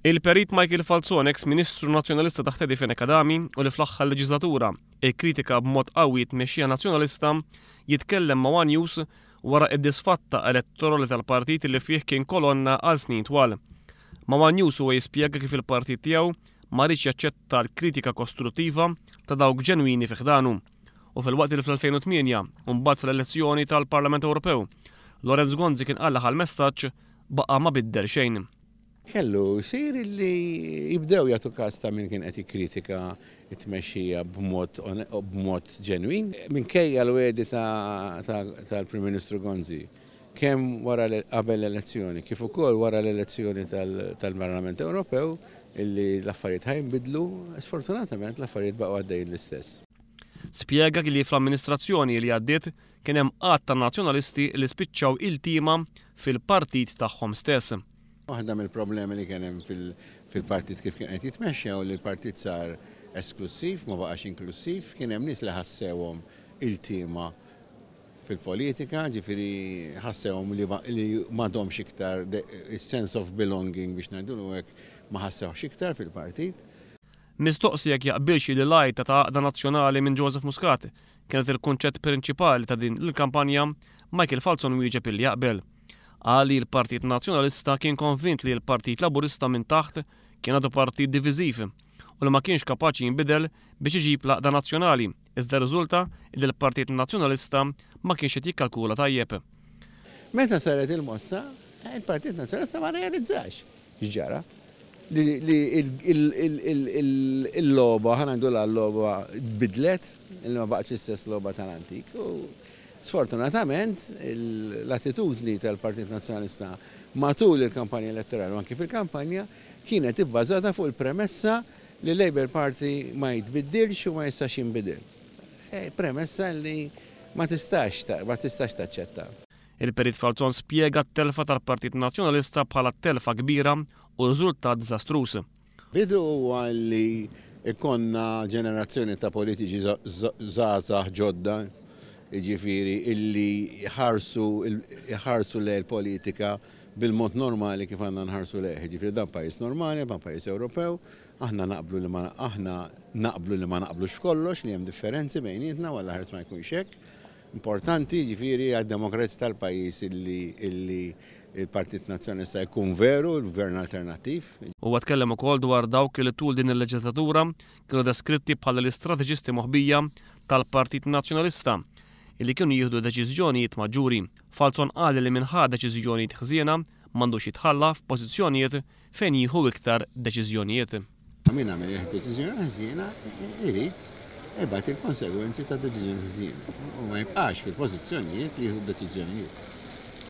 Il-Perit Michael Falzon, eks Ministru Nazzjonalista taħt Eddie Fenech Adami u li fl-aħħar leġiżlatura ikkritika b'mod qawwi t-tmexxija Nazzjonalista, jitkellem ma' one News wara d-disfatta elettorali tal-partit li fih kien kolonna għal snin twal. Ma' one News huwa jispjega kif il-partit tiegħu ma riedx jaċċetta l-kritika kostruttiva ta' dawk ġenwini fi ħdanu. U filwaqt li fl-2008 u mbagħad fl-elezzjoni tal-Parlament Ewropew, Lawrence Gonzi kien qal messaġġ baqa' ma biddel xejn. Kellu jsir li jibdew jagħtu każ ta' min kien qed jikkritika t-tmexxija b'mod ġenwin. Minkejja l-wegħdi tal-Prim Ministru Gonzi, kemm wara qabel l-elezzjoni kif ukoll wara l-elezzjoni tal-Parlament Ewropew illi l-affarijiet ħa jinbidlu, sfortunatament l-affarijiet baqgħu għaddejjin l-istess. Spjega li fl-amministrazzjoni li għaddiet kien hemm għadd ta' Nazzjonalisti li spiċċaw iltiema fil-partit tagħhom stess. Waħda mill-problemi li kien hemm fil-partit kif kien qed jitmexxa u li l-partit sar esklussiv, ma baqax inklussiv, kien hemm nies li ħassewhom iltiema fil-politika, ġifieri ħassewhom li m'għadhomx iktar sense of belonging biex ngħidulu hekk ma ħassewhx iktar fil-partit. Mistoqsi jekk jaqbilx li l-għajta ta' għaqda nazzjonali minn Joseph Muscat kienet il-kunċett prinċipali ta' din il-kampanja, Michael Falzon wieġeb illi jaqbel. Qal li l-Partit Nazzjonalista kien konvint li l-Partit Laburista minn taħt kien għadu partit diviżiv u li ma kienx kapaċi jinbidel biex iġib l-għaqda nazzjonali, iżda rriżulta li l-Partit Nazzjonalista ma kienx qed jikkalkula tajjeb. Meta saret il-mossa, il-Partit Nazzjonalista ma rrealizzax x'ġara. Li l-logħba, ħa ngħidu l-logħba tbidlet, li ma baqgħetx l-istess logħba tal-antik. U sfortunatament l-attitudni tal-Partit Nazzjonalista matul il-kampanja elettorali u anki fil-kampanja kienet ibbażata fuq il-premessa li Labour Party ma jitbiddilx u ma jistax jinbidel. Premessa li ma tistax ma tistax taċċetta. Il-Perit Falzon spjega t-telfa tal-Partit Nazzjonalista bħala telfa kbira u riżultat diżastruż. Bidu huwa li ikollna ġenerazzjoni ta' politiċi żgħażagħ ġodda, jiġifieri illi jħarsu lejn il-politika bil-mod normali kif għandna nħarsu lejh. Jiġifieri dan pajjiż normali, dan pajjiż Ewropew, aħna naqblu li ma aħna naqblu li ma naqblux f'kollox, li hemm differenzi bejnietna u Alla ma jkunx hekk. Importanti ġifieri għad-demokrazija tal-pajjiż illi il-Partit Nazzjonalista jkun veru l-gvern alternattiv. Huwa tkellem ukoll dwar dawk li tul din il-leġislatura kienu deskritti bħala l-istrateġisti moħbija tal-Partit Nazzjonalista illi kienu jieħdu deċiżjonijiet maġġuri. Falzon qal li min ħa deċiżjonijiet ħżiena m'għandux jitħalla f'pożizzjonijiet fejn jieħu iktar deċiżjonijiet. Min għamel deċiżjoni ħżiena irid ibati il-konsegwenzi ta' deċiżjoni ħżiena u ma jibqax fil-pożizzjonijiet li jieħdu deċiżjonijiet.